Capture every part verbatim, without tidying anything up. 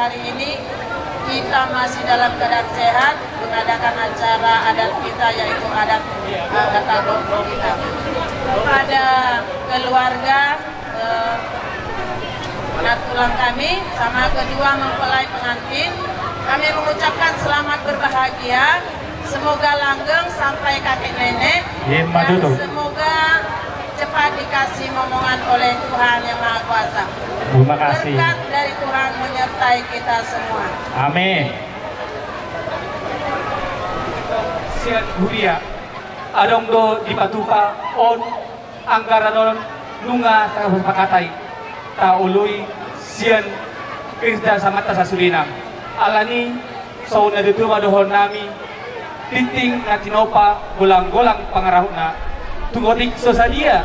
Hari ini kita masih dalam keadaan sehat, mengadakan acara adat kita, yaitu adat, eh, Batak Bongkong kita. Kepada keluarga, eh, anak tulang kami, sama kedua mempelai pengantin, kami mengucapkan selamat berbahagia. Semoga langgeng sampai kakek nenek. Ima tutu. Dan semoga cepat dikasih momongan oleh Tuhan Yang Maha Kuasa. Terima kasih. Berkat dari Tuhan menyertai kita semua. Amin. Sian huria, adong do dipatupa on anggaran on nunga tasapakatai, taoloi sian kerja samanta sasudena. Alani songon na tutu ma dohonon nami, tingting na tinopa, golang-golang pangarahutna. Tung otik so sadia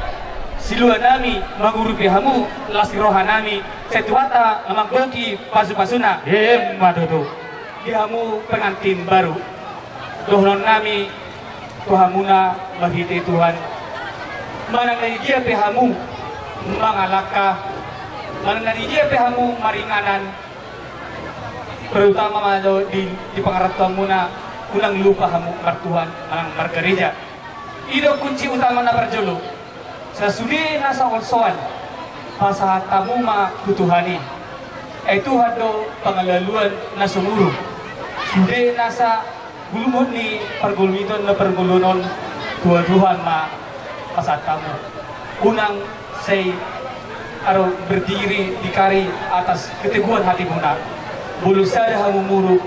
silua nami mangurupi hamu, las ni roha nami, sai Tuhanta na manggohi pasu-pasuna. Ima tutu. Di hamu pengantin baru, dohonon nami tu hamuna marhite Tuhan. Manang na di dia pe hamu mangalangka, manang na di dia pe hamu maringanan, terutama ma do di, di pangarantoanmuna, unang lupa hamu martuhan manang margareja. I do kunci utama na parjolo. Sasude nasa holsoan, pasahat hamu ma tu Tuhan i. Ai Tuhan do pangalaluan na sumurung. Sude nasa gulumhon ni pargulmiton na pargulon on, tu Tuhan ma pasahat hamu. Unang sai aro berdiri di kari atas keteguhan hatimuna. Molo sada hamu muruk,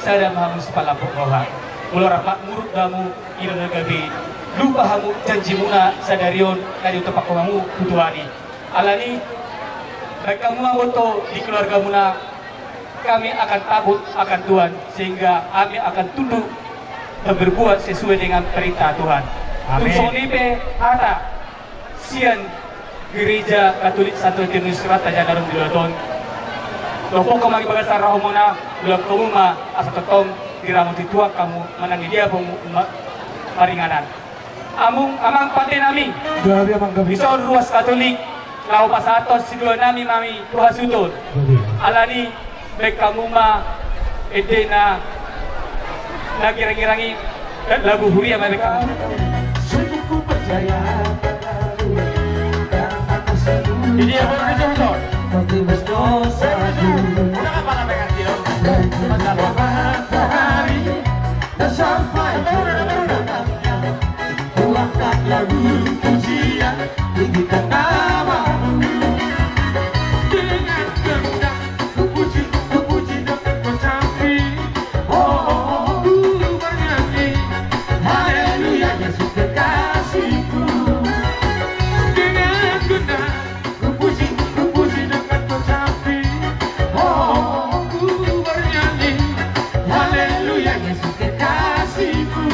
sada ma hamu sipalambok roha. Molo rap muruk do hamu, i do na gabe lupa hamu janjimuna sadari on na diutophon hamu tu Tuhan i. Alani, baen hamu ma boto di keluargamuna, kami akan takut akan Tuhan, sehingga kami akan tunduk dan berbuat sesuai dengan perintah Tuhan. Amin. Tung songon i pe hata sian Gereja Katolik Santo Eugenius Rata Janarum di Loton. Lompok hamu di bagasan rohamuna, ulang hamu ma asa tongtong diramoti Tuhan hamu, manang di dia pe hamu ma-, maringanan. Amang, amang pande nami. Gabe, amang, gabe. Dison ruas Katolik, laho pasahathon silua nami ma i tu hasuhuton. Gabe. Alani, baen hamu ma endena na girang-girang i, lagu huria ma baen hamu. Ini apa, ini, Jongson? Udah, apa namanya, Tio? Matahari, dan sampai Tuhan angkat lagu pujian, tinggikan nama-Mu. Dengan gendang ku puji, ku puji dengan kecapi. Oh, ku bernyanyi, haleluya, Yesus kekasihku. Dengan gendang ku puji, ku puji dengan kecapi. Oh, ku bernyanyi, haleluya, Yesus kekasihku.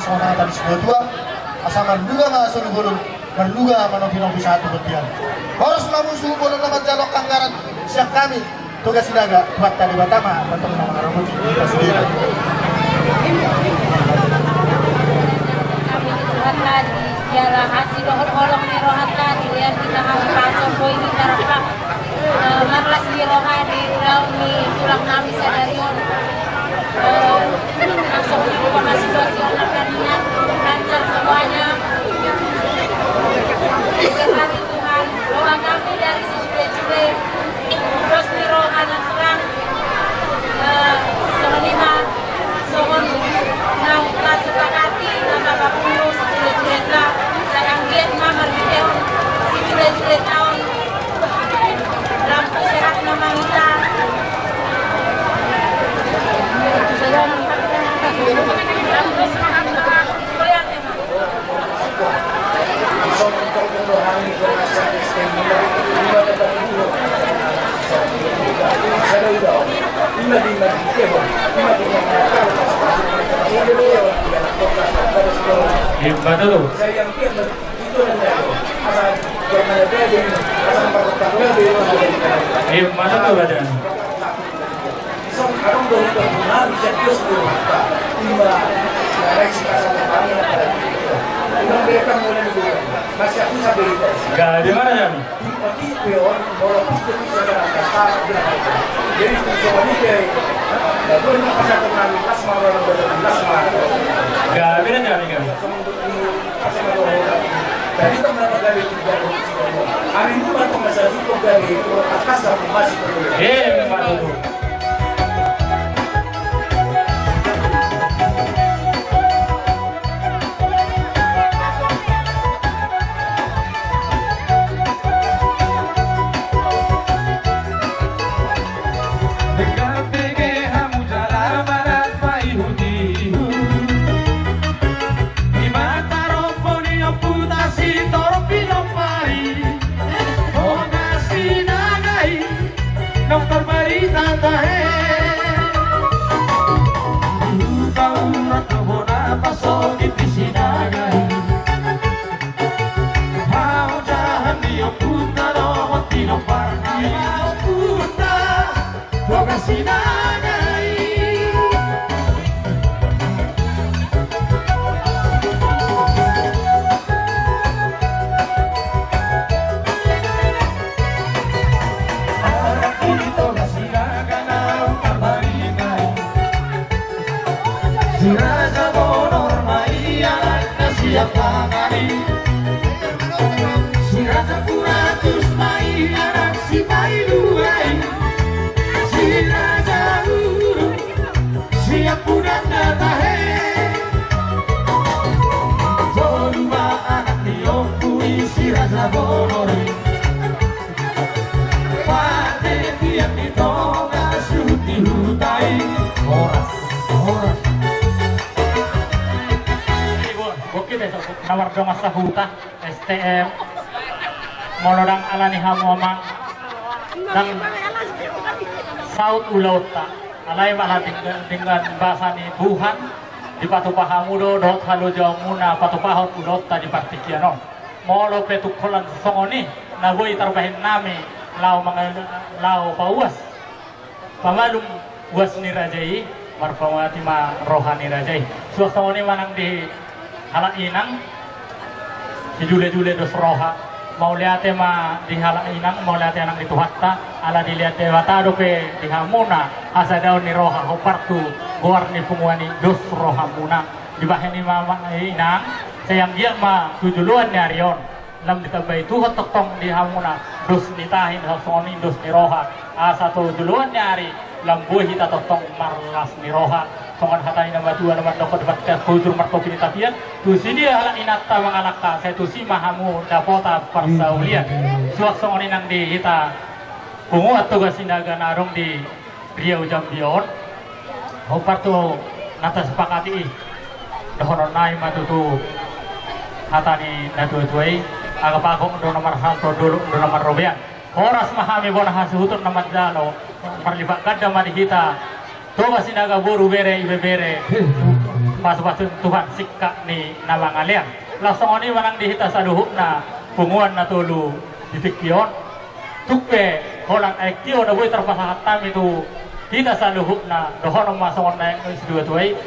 Songon hata ni situa-tua, asa marluga ma solu bolon, marluga ma nopi-nopi sahat tu bontean. Horas ma hamu suhut bolon na manjalo anggaran sian hami, Toga Sinaga, Tuhanta Debata ma na tongtong na mangaramoti hita sude. Hami tu Tuhanta di siala asi dohot holong ni rohanta, dilehon hita hami pasu, boi hita rap, eh, marlas ni roha di ulaon ni tulang nami sadari on. Eh, langsung di rumah situasi on akan lancar semuanya. Terima kasih Tuhan, doa kami dari sejumlah-jumlah. Dos ni roha nang tulang, eh, songon i ma, songon na husepakati, na tapapulu sijule-julenta, sai anggiat ma marhitehon sijule-julenta on, lam tu sehat ma hita. Lam tu sehat ma. Ima tutu. Ima tutu, Raja. Ison adong do hita tu nami sian dos ni rohanta, ima na naeng sipasada hami na pada hita. Ima mereka mulai ni bulan. Masih aku sampai hita. Gabe ma, Raja. Di pati pe on, molo pasti bisa jalan kata, jalan kata. Jadi tu songon i pe. Lalu ini pas aku nami, pas mau lalu, pas mau. Gabe, Raja, gabe. Denggan bege hamu jala manat paihut-ihut. Di mata rombo ni omputa Sitorop Pinompari, Toga Sinaga i, nunga marbarita tahe. Di huta urat do bona pasogit di Sinaga i. Haojahan ni ompunta dohot pinompar ni ompunta, Toga Sinaga i. Anak i Toga Sinaga naung marbarita i. Si Raja Bonor ma i anakna sian tangan i. Si Raja Kuratus ma i anak sipailua i. Si Raja Ulu sian pundanna tahe. Tolu ma anak ni ompu i si Raja Bonor i. Pate tiang di Toga suhut di huta i. Horas, horas. Bokki be so na mardongan sahuta, S T M. Molo ndang ala ni hamu amang, ndang saut ulaonta. Alai pala denggan, denggan basa ni Tuhan, dipatupa hamu do dohot halojaonmuna patupahon ulaonta di partingkian on. Molo pe tung holan songon i na boi tarbahen nami laho manga-, laho pauas, pamalum uas ni raja i, marpamati ma roha ni raja i. Suang songon i ma nang di halak inang, sijulejule dos roha. Mauliate ma di halak inang, mauliate nang di Tuhanta, ala dilehon Debata dope di hamuna hasadaon ni roha, hombar tu goar ni punguan i dos rohamuna. Dibahen i ma, ma, inang, sai anggiat ma tu joloan ni ari on lam ditambai Tuhan tongtong di hamuna dos ni tahi, songon i dos ni roha, asa tu joloan ni ari lam boi hita tongtong marlas ni roha. Songon hata ni na matua na mandok, di partingkian hujur martopi ni tapian, tusi dia halak inanta mangalangka, sai tusi ma hamu dapotan parsaulian. Suang songon i nang di hita punguan Toga Sinaga na adong di Riau Jambi on, hombar tu na tasepakati i. Dohonon nami ma tutu hata ni natuatua i: Agak pagok do na marhalto, dolok do na marrobean. Horas ma hami bona hasuhuton na manjalo, marlipat ganda ma di hita Toga Sinaga boru, bere, ibebere. Pasupasu ni Tuhan singkat ni na mangalean. Laos songon i ma nang di hita saluhutna punguan na tolu di tingki on. Tung pe holan aek tio na boi tarpasahat hami tu hita saluhutna, dohonon ma songon na naeng ni situatua i.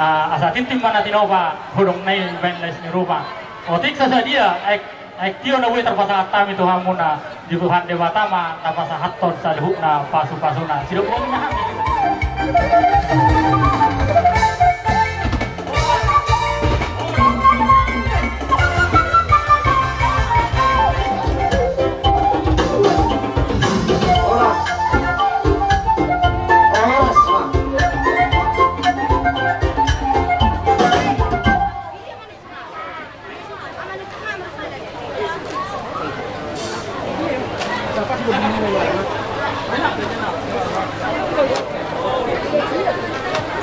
Ah, asa tintin ma na tinopa, holong na i baen lais ni roha. Otik so sadia aek Aek tio na boi tarpasahat hami tu hamuna, di Tuhan Debata ma na pasahathon saluhutna pasupasuna. Sidok boi na hami.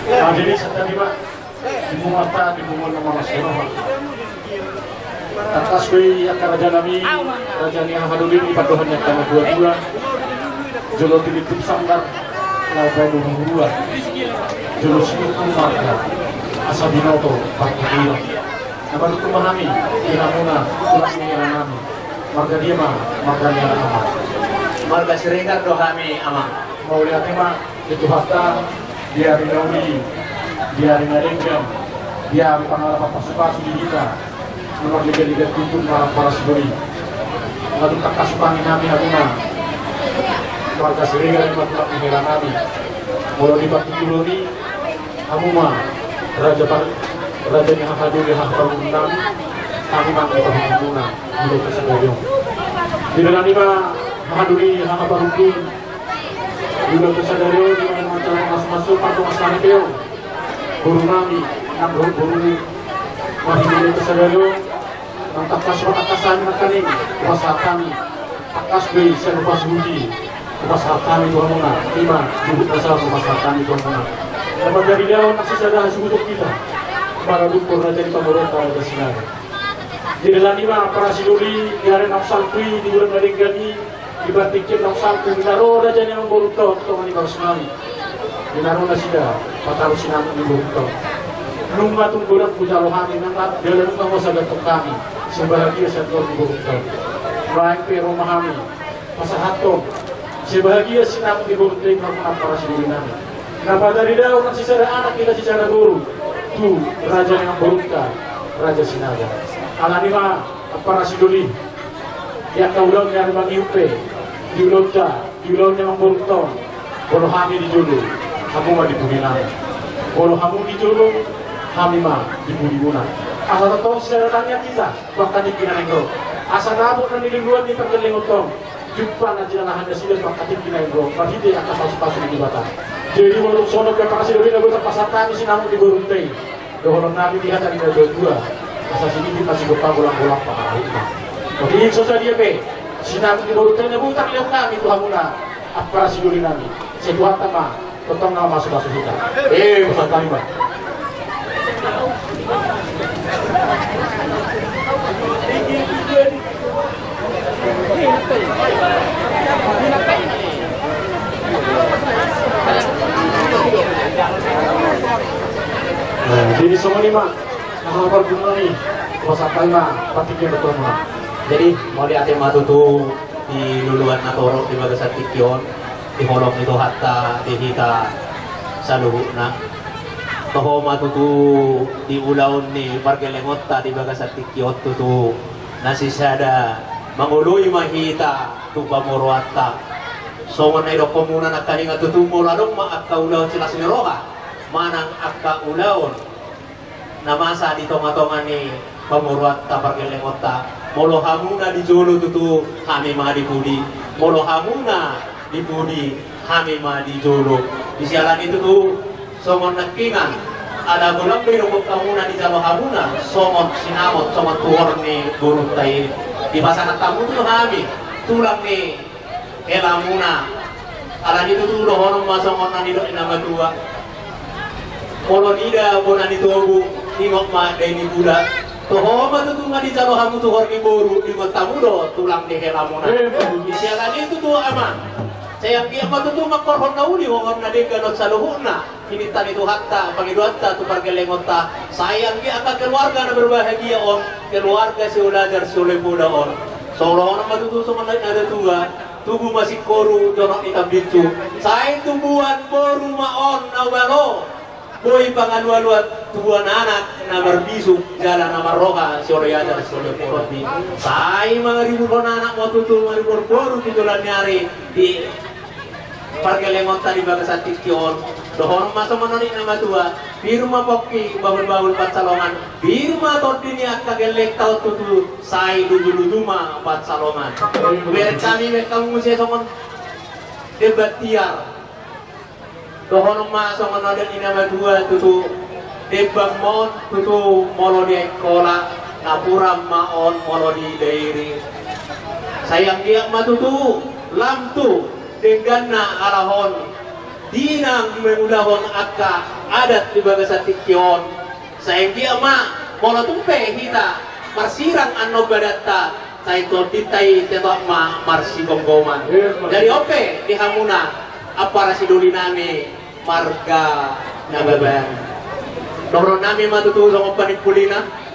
Hadirin sekalian, di punguanta, di punguan nama nasional. Tangkas do i angka raja nami, raja ni haha doli, di pandohan ni angka na tuatua. Jolo Tinitip Sanggar, laho Bayu Rua, jolo Sinungkun Marga, asa binoto partingkian. Na panutup ma hami di hamuna, tulang ni hela nami. Marga dia ma, marga ni hela nami. Marga Siregar do hami, Amang. Mauliate ma di Tuhanta, di ari na uli, di ari na denggan, di ari pangalapan pasupasu di hita. Nomor liga-liga tutu marang para sidoli. Lalu tangkas hupangi hami hamuna. Marga Siregar, lima tulang ni hela nami. Molo di partingkian i, hamu ma raja par-, raja ni haha doli, haha parhundul nami. Hami ma di parhundul muna, di loto sadari on. Di dalan i ma haha doli, haha parhundul. Di loto sadari on, di mana mancara masuk-masuk, partu mas kami teo. Boru nami, nang boru, boru ni. Mari di loto sadari on. Nang tangkas patangkasan nangkaning, hupasahat hami, tangkas do i sian hupasahat i, hupasahat hami tu hamuna, ima, juhut na saur hupasahat hami tu hamuna. Dapat dari dia, nang sisada hasuhuton hita, maradukkon raja ni pamoruonta, raja Sinaga. Di dalan i ma, para sidoli, di ari naung salpu i, di bulan na denggan i, di partingkian naung salpu, di na ro raja ni amangborunta on, tonga ni bagas nami. Di na ro nasida, pataru sinamot ni borunta on. Nunga tung godang hujalo hami, nunga, jala nunga husaganton hami, sai bahagia sian tor ni borunta on. Baen pe ro ma hami, pasahathon, sai bahagia sinamot ni borunta i, nunga, para sidoli nami. Na pataridaon nang sisada anak, hita sisada boru, tu raja ni amangborunta, raja Sinaga. Alani ma, para sidoli. Di angka ulaon ni ari mangihut pe, di ulaonta, di ulaon ni amangborunta on, molo hami di jolo, hamu ma di pudi nami. Molo hamu di jolo, hami ma di pudi muna. Asa tongtong sisada tangiang hita, tu angka tingki na naeng ro. Asa dapot na niluluan ni pargellengonta on, jumpang na jinalahan nasida tu angka tingki na naeng ro, marhite angka pasupasu ni Debata. Jadi molo songon on pe, para sidoli, na boi tarpasahat hami sinamot ni borunta i. Dohonon nami di hata ni natuatua, asa sinipit ma sigompa, golanggolang pangarahutna. Otik so sadia pe sinamot ni borunta i na boi tarlehon hami tu hamuna, ampara sidoli nami. Sai Tuhanta ma tongtong na mamasumasu hita. Eh, pasahat hami ma. Nah, jadi songon i ma, na hapal guna ni, pasahat hami ma partingkian dohot hamuna. Jadi, mauliate ma tutu di luluan na torop di bagasan tingki on, di holong ni Tuhanta, di hita saluhutna. Toho ma tutu di ulaon ni pargellengonta di bagasan tingki on tutu, na sisada mangoloi ma hita tu pamoruonta. Songon na idokhonmuna nangkaningan tutu, molo adong ma angka ulaon silas ni roha, manang angka ulaon na masa di tongatonga ni pamoruonta pargellengonta, molo hamuna di jolo tutu, hami ma di pudi, molo hamuna di pudi, hami ma di jolo. Di siala ni i tutu, songon nangkiningan, ala godang be dohot hamuna dijalo hamuna, songon sinamot, songon tuhor ni borunta i. Dipasahat hamu tu hami, tulang ni helamuna. Alani i tutu dohonon ma songon na nidok ni na matua. Molo nida bona ni tobu, ingot ma dae ni bulan. Toho ma tutu nga dijalo hamu tuhor ni boru, ingot hamu do tulang ni helamuna. Di siala ni i tutu, Amang. Sai anggiat ma tutu mangkorhon na uli, mangkorhon na denggan on saluhutna. Pinangido ni Tuhanta, pangidoanta tu pargellengonta. Sai anggiat angka keluarga na berbahagia on, keluarga siolajar siolapoda on. Songon on ma tutu songon na nidok ni natua-tua, tubu ma singkoru jonok ni tambinsu. Sai tubuan boru ma on na balo. Boi pangalualuan tubuan anak na marbisuk jala na marroha siolajar siolapoda. Sai mangariburhon anak ma tutu, mangariburhon boru tu joloan ni ari di pargellengonta di bagasan tingki on. Dohonon ma songon nidok ni natua-tua, pir ma pongki bahulbahul pansalongan, pir ma tondi ni angka gellengta on tutu, sai lujuluju ma pansalongan. Hubereng hami bahen hamu muse songon demban tiar. Dohonon ma songon nidok ni natua-tua tutu, dembang ma on tutu molo di Aengkola, napuran ma on molo di Dairi. Sai anggiat ma tutu lam tu dengganna ala on, di na mangulahon angka adat di bagasan tingki on. Sai anggiat ma, molo tung pe hita marsirang annon badanta, sai tondinta i tetap ma marsigomgoman. Jadi on pe di hamuna ampara sidoli nami marga Nababan. Dohonon nami ma tutu songon panimpulina.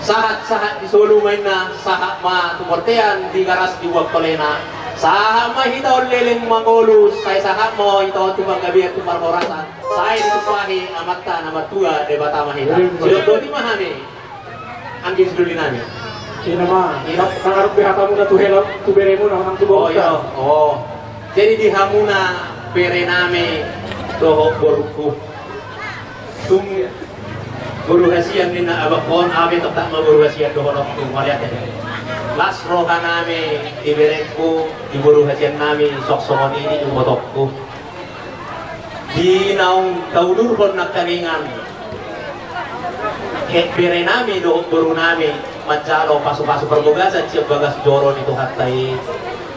Sahat-sahat di solu ma inna, sahat ma tu bontean, di garas dibuat holena. Sahat ma hita on leleng mangolu, sai sahat ma hita on tu panggabean tu parhorasan. Sai ditumpahi Amanta na martua Debata ma hita. Sidok boti ma hami. Anggi sidoli nami. Ina ma, ina. Tangarap be hatamuna tu hela, tu beremuna, manang tu boruta. Oh, iya. Oh. Jadi di hamuna bere nami dohot borungku. Tung boru hasian ninna abangkon, au pe tetap ma boru hasian dohononku, mauliate. Las roha nami di berengku, di boru hasian nami, songon i di ibotongku. Di naung taudurhon nangkaningan, he, bere nami dohot boru nami manjalo pasupasu parbogasan sian bagas joro ni Tuhanta i.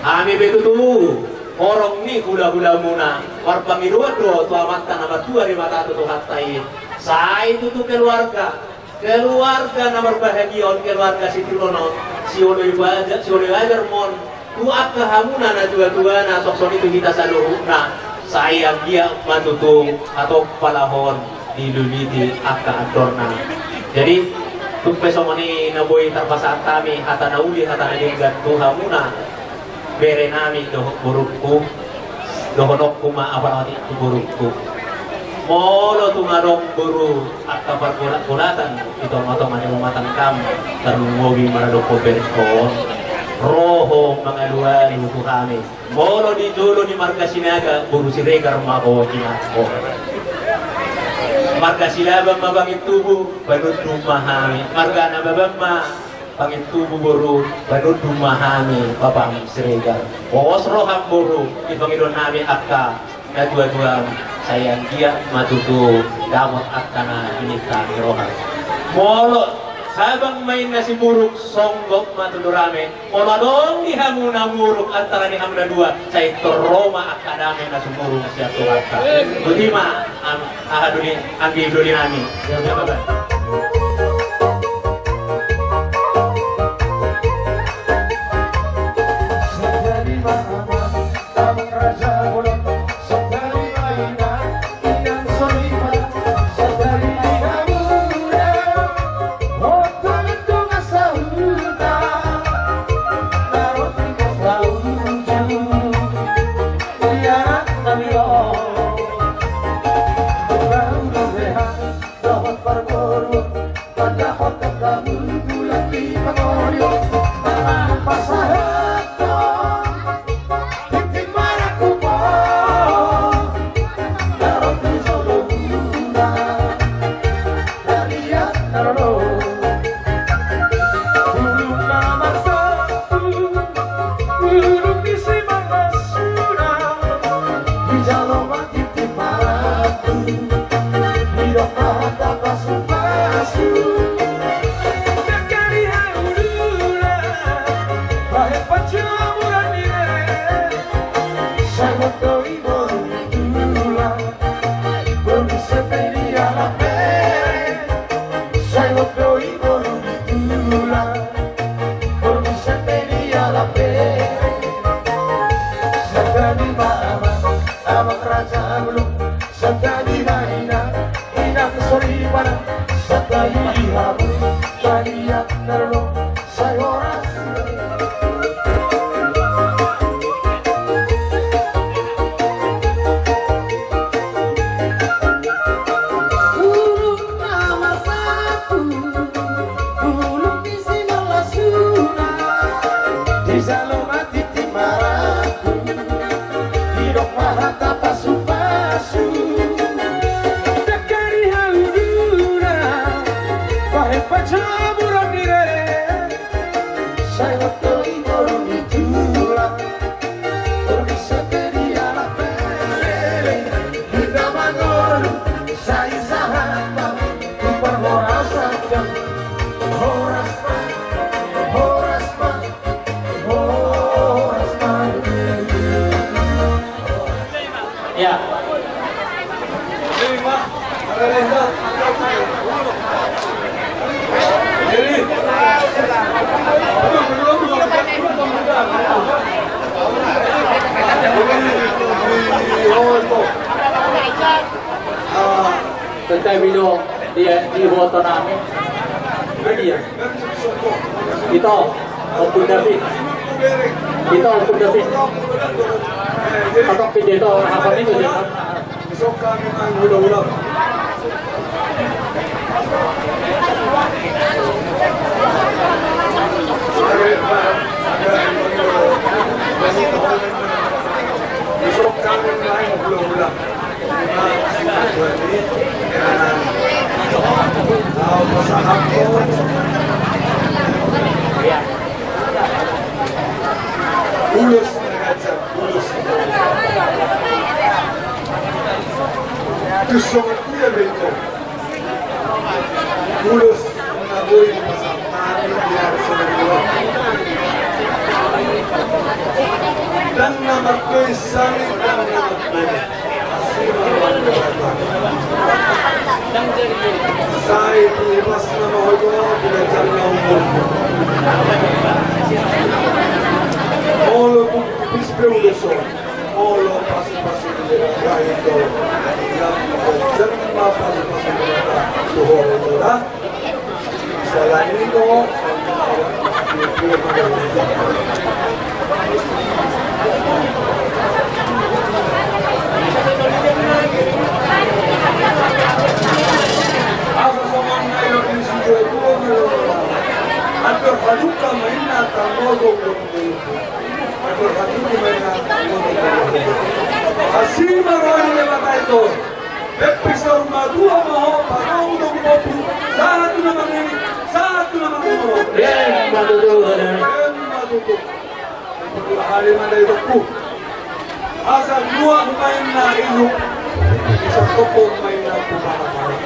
Hami pe tutu horong ni hulahulamuna, marpangidoan do tu Amanta na martua Debata, tu Tuhanta i. Sai tutu keluarga, keluarga na marbahagia on, keluarga sitiruon on, sioloi baja-, sioloi ajar ma on tu angka hamuna natuatuana, songon i tu hita saluhutna. Sai anggiat ma tutu hatop palahon diluliti angka andorna. Jadi tung pe songon i na boi tarpasahat hami hata na uli, hata na denggan tu hamuna bere nami dohot borungku. Dohononku ma apala otik tu borungku. Molo tung adong boru angka pargolatan-golatan di tongatonga ni rumah tanggam, tarlumobi maradophon berengkon, ro ho mangalualu tu hami. Molo di jolo ni marga Sinaga, boru Siregar ma ho inangko. Marga Silaban ma pangintubum, panundun ma hami. Marga Nababan ma pangintubum boru, panundun ma hami, Bapam Siregar. Pos roham boru, di pangidoan nami angka natuatuam, sai anggiat ma tutu dapot angka na hininta ni roha. Molo sabang ma inna simuruk, songgop ma tutu rame. Molo adong di hamuna muruk antara ni hamu na dua, sai tor ro ma angka dame na sumurung sian Tuhanta. Boti ma, am-, aha doli, anggi doli nami. Dijalo ma tintin marangkup, didok ma hata pasupasu. Dangka ni hauduna, bahen pansamotan ni rere. Sai mardongan i boru ni tulang, boru ni sete di anak bere. Hita mangolu, sai sahat ma tu parhorasan. Horas ma, horas ma, horas ma. Ya. Santai, Bido, dia di foto nami. Dia. Ito, Ompu David. Ito, Ompu David. Atau video itu apa itu dia? Ulos na ganjang, ulos. Tus songon dia do ito. Ulos na boi dipasahat nami di ari songon i. Ndang na martoi sangin, ndang na martoi. Sai di mas na mahodo di ganjang na umur. Molo tung tipis pe ulos on, molo pasupasu ni Debata i do, jala pasupasu ni Debata tu ho do da. Selain itu, asa songon na nidok ni situa-tua, andor halumpang ma inna, tanggo do. Asi ma roha ni Debata i do. Pepis saur matua ma ho, pagau do gumompu, sahat tu na mangihut, sahat tu na mangihut. Emma tutu. Emma tutu. Dua hali ma da idokku. Asa luat ma inna ilup, asa topot ma inna tu pala-pala.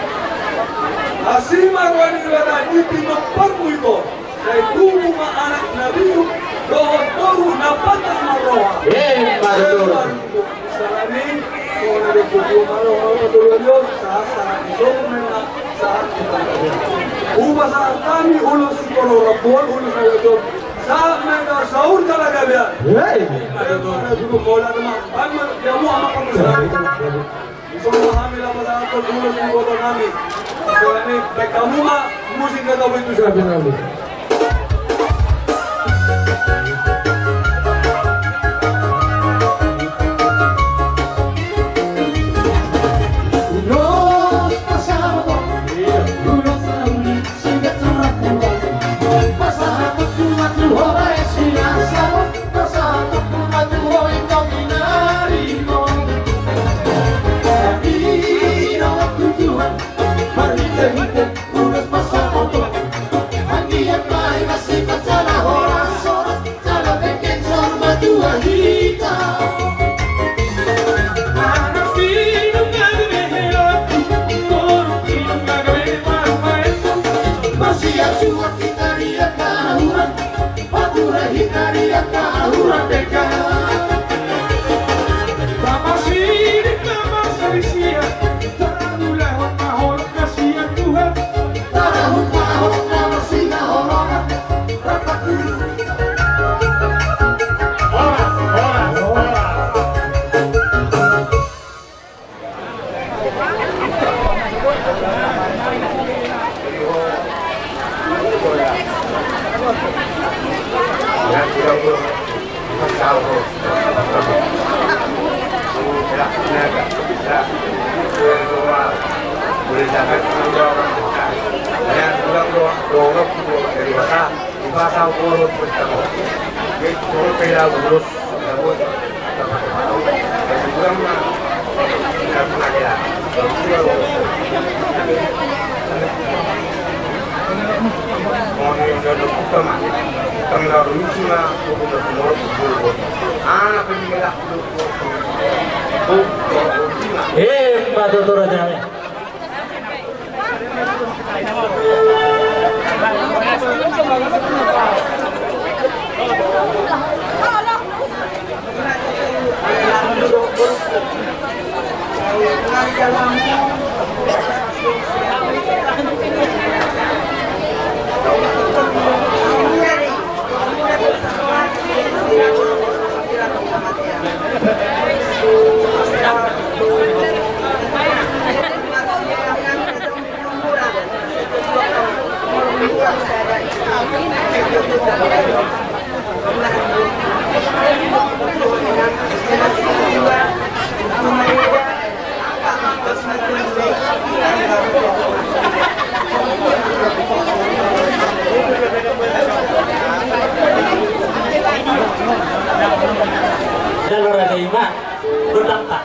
Asi ma roha ni Debata di pinomparmu ito. Sai tubu ma anak na bisuk, dohot boru na pantas marroha. Emma tutu. Emma tutu. Salani, songon na didok tubu ma roha, roha tubu lios, sahat, sahat di sobu menna, sahat di tangga. Hupasahat hami ulos sitolo rambu on, ulos na didok, sahat menna saur jala gabe an. Emma tutu. Emma tutu. Mauliate ma, baen ma, jamu ama panggilan. Songon hami laho pasahathon ulos ni iboto nami. Songon i, baen hamu ma musik na tabo i tu siapi nami. Ulos pasahathon, ulos na uli, singkat surat tuan. Pasahathon tuan tu ho baen sinasapo. Pasahathon tuan tu ho ito pinaribot. Tapi na waktu tuan, marhite-hite ulos pasahathon. Anggiat ma i masifat jala horas-horas, jala bengkeng saur matua hita. Anak sinung na gabe helangku, boru sinung na gabe parumaenku. Marsiasuan hita di angka na hurang. Pature hita di angka na hurang denggan. Tamasirik na marsalisian, tarulahon ma holong na sian Tuhan. Tarulahon ma holong na marsihaholongan. Rap ma tu. Horas, horas, horas. Emma tutu, rajanami. Jala raja i ma gondangta.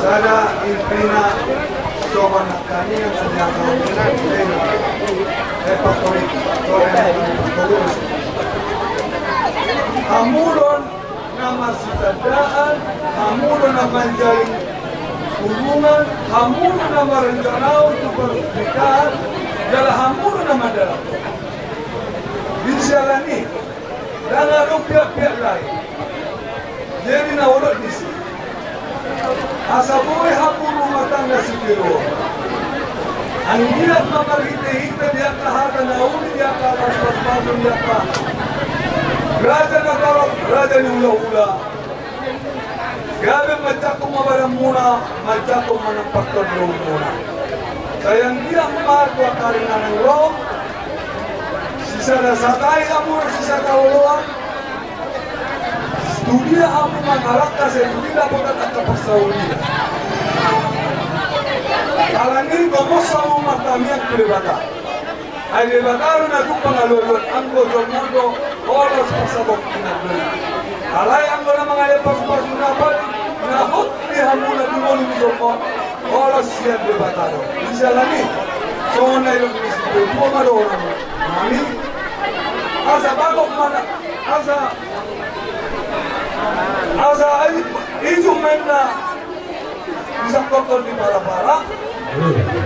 Sada intina songon nangkaningan sediakan Epakorit, songon Epakorit. Hamu do na marsitandaan, hamu do na manjalin hubungan, hamu do na marencanahon tu pernikahan, jala hamu do na mandalankon. Di siala ni i, ndang adong pihak-pihak lain. Jadi na olo disi. Asa boi hamu rumah tangga sitiruon. Anggiat ma marhite-hite di angka hata na uli, di angka parpaspasu, di angka raja na tolap, raja ni hula-hula. Gabe manjangkon ma badanmuna, manjangkon ma nang partondionmuna. Sai anggiat ma tu angka ari na naeng ro, sisada satai hamu, sisada oloan. Tudia hamu mangalangka, sai tudia dapotan angka parsaulian. Alani i gomos hamu martangiang tu Debata. Ai Debata do na tung mangalualuhon, anggo jolma do holan parsabot inang do i. Alai anggo na mangalean pasupasu na paling na hot di hamu na tumolu ni jolma, holan sian Debata do. Di siala ni i, songon na nidok ni si Tuhan ma dohonon nami. Asa bagot ma na, asa, asa ai, ijuk ma inna disangkothon di parapara.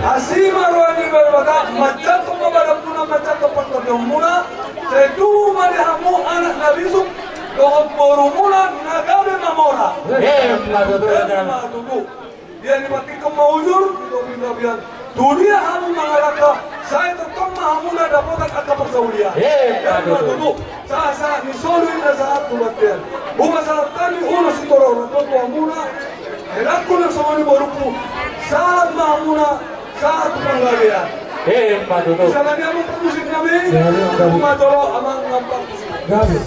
Asi ma roha ni Debata, manjangkon ma badanmuna, manjangkon partondionmuna. Sai tubu ma di hamu anak na bisuk dohot borumuna na gabe mamora. Emma tutu. Emma tutu. Ia dipatikkom ma ujur di topi-topian. Tudia hamu mangalangka, sai tongtong ma hamu na dapotan angka parsaulian. Emma tutu. Sahat-sahat ni solu inna sahat tu bontean. Hupasahat hami ulos sitorop tu hamuna. Helangku nang songon i borungku. Sahat ma hamuna, sahat tu panggabean. Emma tutu. Di siala ni i, amang parmusik nami. Gabe, gabe. Humatolo amang, amang parmusik. Gabe.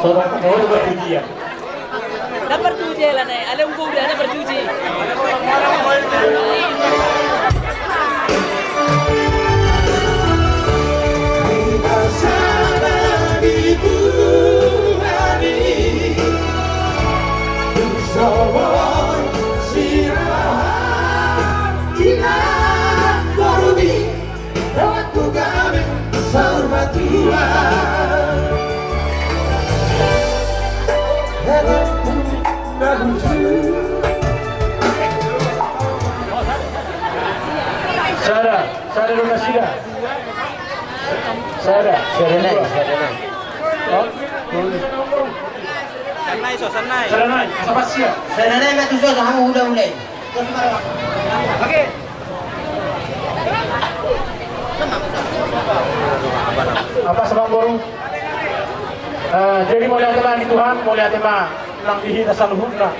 Sobat, mau berpujian. Dapat puji lah, Nek. Ada ungkung dia, ada berpuji. Sada, sada do nasida. Sada. Sada nai, sada nai. Sada nai, so, sada nai. Sada nai, asa pas sia. Sada nai, matu so, hamu huda mulai. Oke. Apa sama boru? Eh, jadi mauliate ma di Tuhan, mauliate ma nang di hita saluhutna.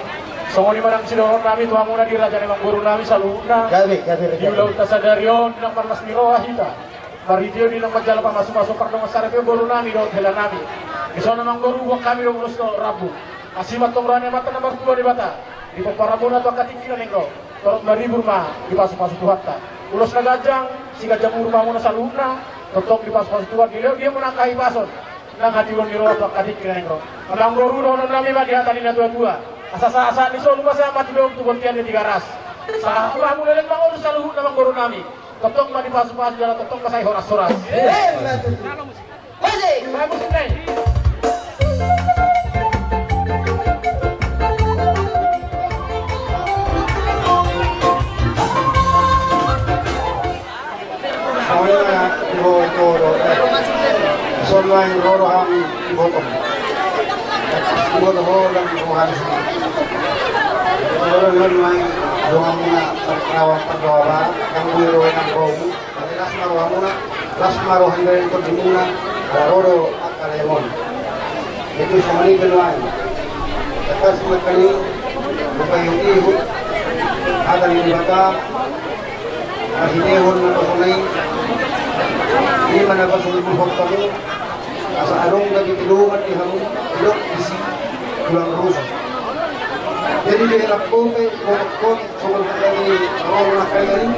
Songon i ma nang sidohonon nami tu hamuna di raja ni amangboru nami saluhutna. Gabe, gabe, gabe. Di ulaonta sadari on, di na marlas ni roha hita. Marhite on di na manjalo pamasumasu pardongansaripeon boru nami dohot hela nami. Dison amangboru, boan hami do ulos dohot rambu. Asi ma antong roha ni Amanta na martua Debata, di pomparanmuna tu angka tingki na naeng ro. Torop maribur ma dipasupasu Tuhanta. Ulos na ganjang, siganjang umur ma hamuna saluhutna, tongtong dipasupasu Tuhan, dilehon dia muna angka hahipason nang hatiuron ni roha tu angka tingki na naeng ro. Amangboru, dohonon nami ma di hata ni natuatua. Asa sahat-sahat ni solu ma sahat mati dohot tu bontean ni Tigaras. Sahat ma hamu leleng mangolu saluhutna amangboru nami. Tongtong ma dipasupasu jala tongtong ma sai horas-horas. Eh, betul. Musik. Bagus, Bray. Soalnya, ibu itu, soalnya, roro ham, ibu itu. Ibu itu, dan ibu ham. Roro ham, ibu ham, na, rawa, perdoa, yang gue, yang gue. Las ma rohamuna, las ma roha ni tondimuna, ala ro do angka leleng on. Jadi songon i pe nuaeng. Tangkas ma hami, mambahen ihut hata ni Debata, marhitehon na pasonai, i ma na pasonai bulhon hamu, asa adong gabe pedoman di hamu, didok disi tulang rusuk. Jadi di anak kope, kope, kope, Songon hata ni roha na kaya i,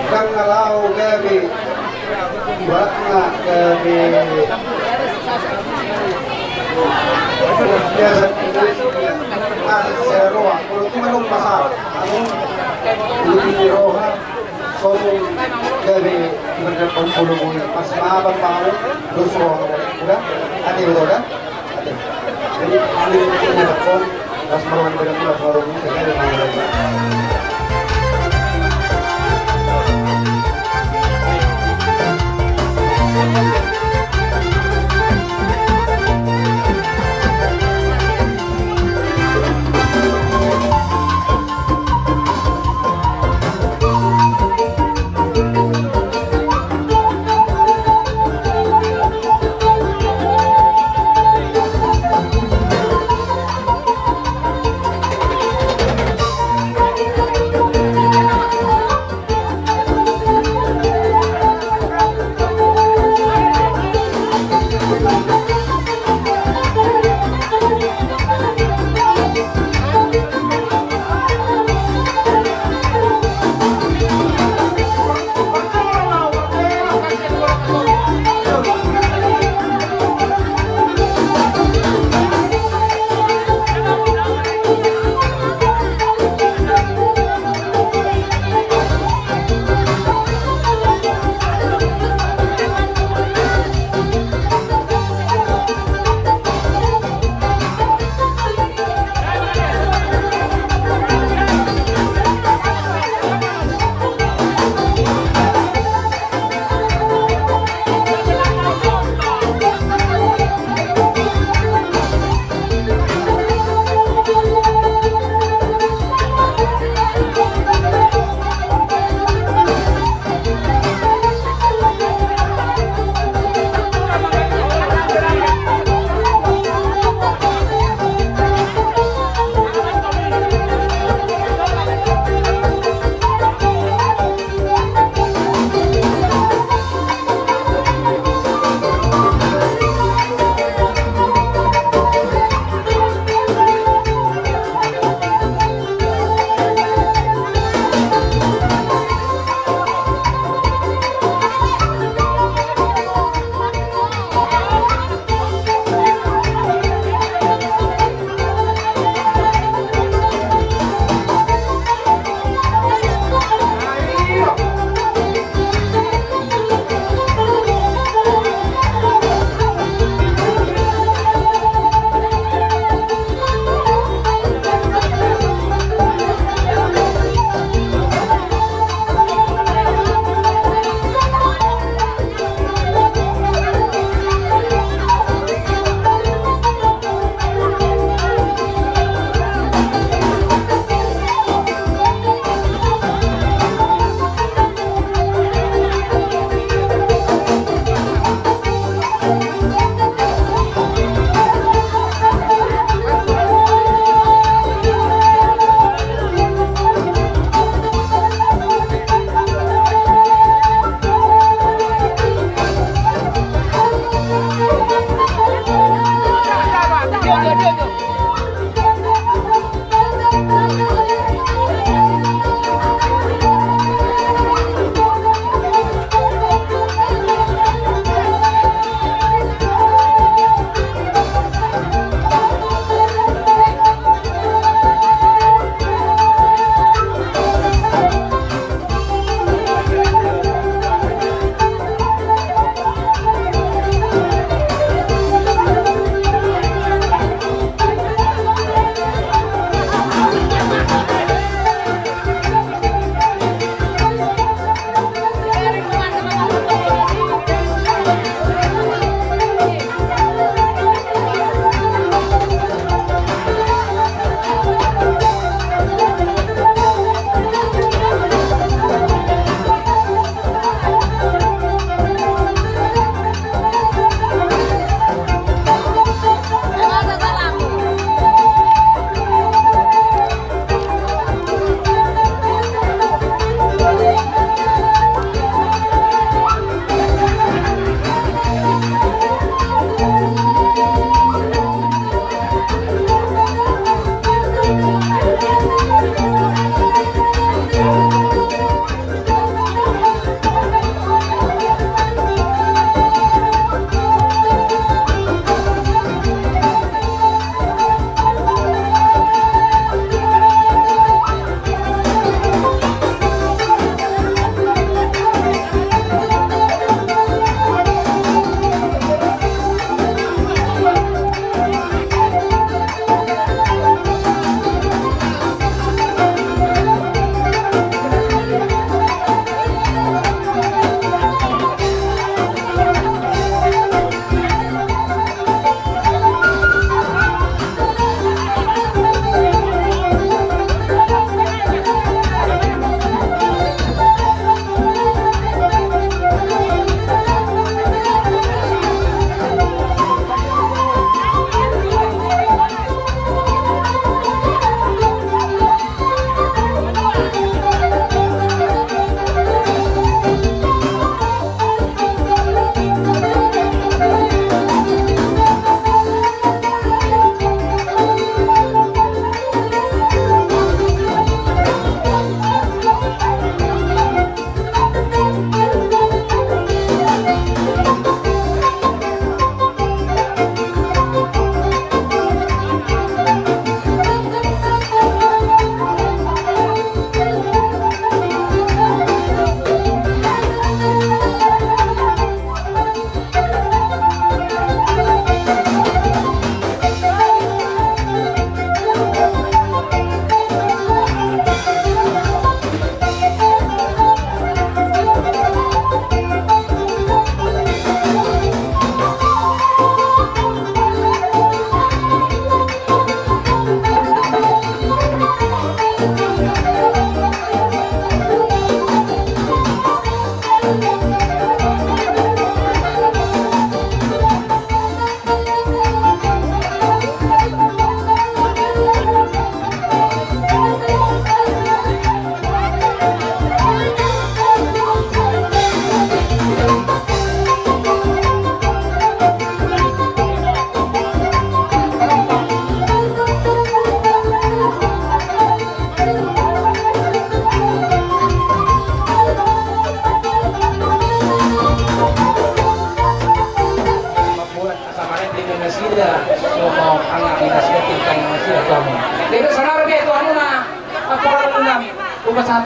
ndang na laho gabe, ibaratna gabe biasa, ah, secara roha, kalau cuma dong masalah, anu, lebih roha, songon gabe ibaratna pembulu bulu, pas maaf, pas maaf, terus roha, udah, hati udah, udah.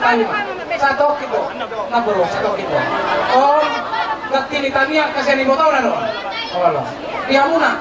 Satoki do. Na boru, satoki do. On, gantini tangiang, kasian ibotona do. Olo. Di hamuna.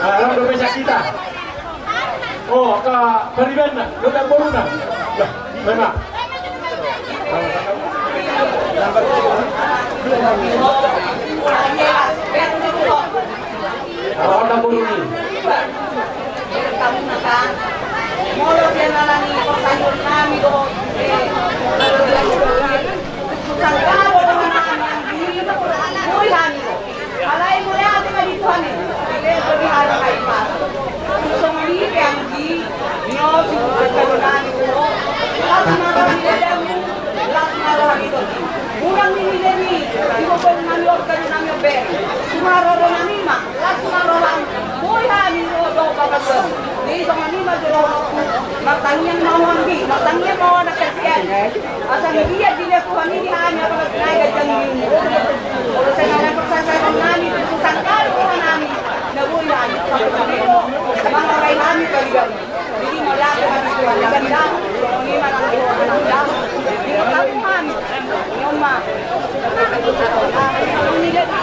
Alam dope sakita. Oh, angka paribanna, dope boruna. Dah, memang. Alam dope boruna. Molo sian ala ni parsahit nami do, eh, susah kabo do nami, muri hami do. Alai mauliate ma di Tuhan i, alai bagi hami paima. Songon i pe anggi, nio si Tuhan kabo nami do. Las ma roha ni dadamu, las ma roha ni tondi. Unang ni Ia ma na kasian. Asa na dia dina Tuhan i di hami apa na ganjang ni. Olo sanga na persasaran nami, tu sangkal Tuhan nami. Na boi nami. Mangarai nami kali kami. Jadi mau lagi kami Tuhan lagi dah. Ini mana Tuhan lagi dah. Ini kami kami. Ini ma. Ini lagi.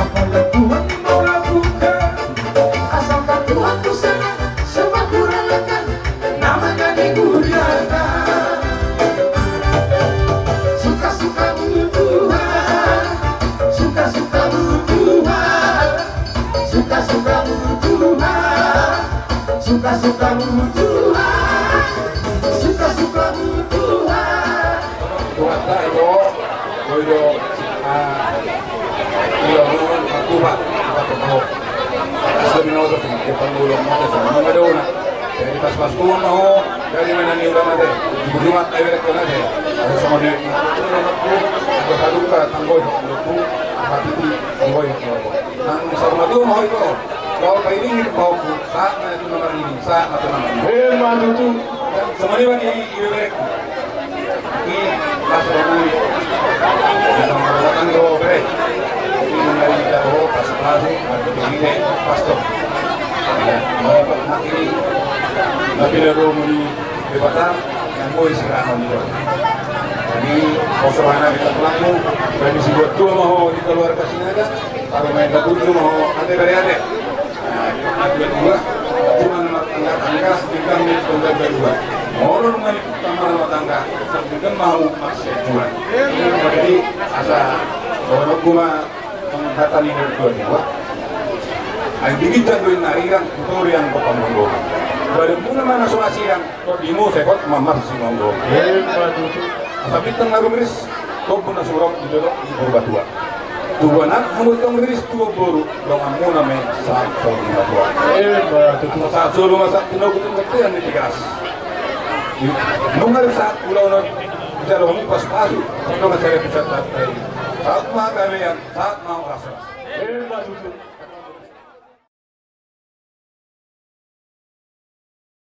Apa yang Tuhan mau lakukan, asalkan Tuhan ku senang, semua kurang akan nama jadi muliakan. Suka-sukamu Tuhan, suka-sukamu Tuhan, suka-sukamu Tuhan, suka-sukamu Tuhan, suka-sukamu Tuhan. Tuhan tak itu, boy do, ah, Ulaon on martupa, martupa ho. Aso di na oto sini, dia panggulung mata sama mama dauna. Jadi pas-pas tuan ma ho, jadi mana ni ulang mate. Di Jumat ai berek kau nate. Ada sama dia. Ada haduka tanggoi ho, tanggoi ho. Nang sama tuan ma ho itu. Kau paidingin pahoku, saat na itu nomor ini, saat na itu nomor ini. Eh, mantap tu. Sama dia bang, ini, ini berek. Di pas orang ini. Yang nomor delapan do, bre. Ini mengenai kita, oh, pas, pas, pas, ini, pas, tuh. Ya, mau, nak ini. Tapi dia dulu mau di Batam, yang mau isi kerana gitu. Jadi, kosong anak kita pelaku, dan isi buat dua mau di keluarga sini ada. Kalau main dapur tu mau ate bari ate. Nah, dua-dua, cuma nama tangga-tangga, sedangkan ini tangga dua. Orang rumah ini sama rumah tangga, sedangkan mau masih dua. Jadi, asa orang rumah penghatan ini dua-dua. Ai bikin jagoin nariran, motor yang kau panggung. Baru mula mana suasi yang Tondimo sekot mamar si monggo. Asa bintang na rumiris, tombu na surok di dolok di Purbatua. Tubuan anak hamu tong riris tubuan boru, donganmuna ma sahat Purbatua. Asa sahat solu ma sahat tinogu tu ketean di Tigaras. Nunga sahat ulaon on, bisa dohongi pas pasu, sandongan sare pusat batai. Sahat ma gabean, sahat ma horas-horas.